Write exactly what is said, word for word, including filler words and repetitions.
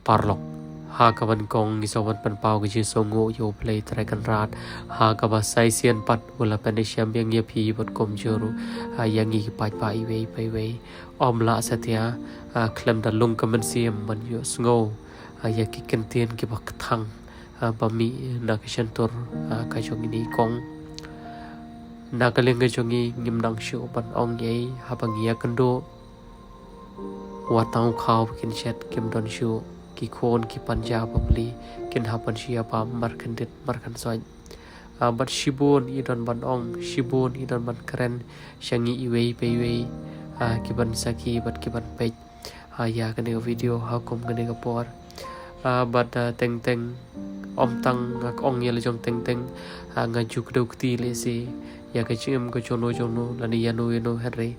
Paralok, ha kaba nyngkong ngi sngewbha ban pynpaw ka jingsngewnguh ïa U Blei Trai Kynrad, ha kaba sa shisien pat u la pynshem biang ïa phi bad kumjuh ruh ïa ngi ki paidbah iwei pa iwei. Ym lah satia khlem da lung ka mynsiem ban ïohsngew ïa ki kyntien kiba kthang ba mih na ka shyntur ka jong ine i kong. Na ka liang ka jong ngi ngim nang shuh ban ong ei haba ngi ïakynduh. Wat tang u khaw ba kin shet kim don shuh, ki khun ki panja bapli kin hap ban shu ïabam markhyndit markhynsoit. Bad shibun i don ban ong, shibun i don ban kren sha ngi iwei pa iwei ki ban sakhi bad ki ban peit ïa kane ka video ha kum kane ka por. Bad teng teng, ym tang nga ong ïa la jong teng teng, nga ju kdew kti lehse ïa ka jingim ka jong no jong no lane ïa no ïa no, hynrei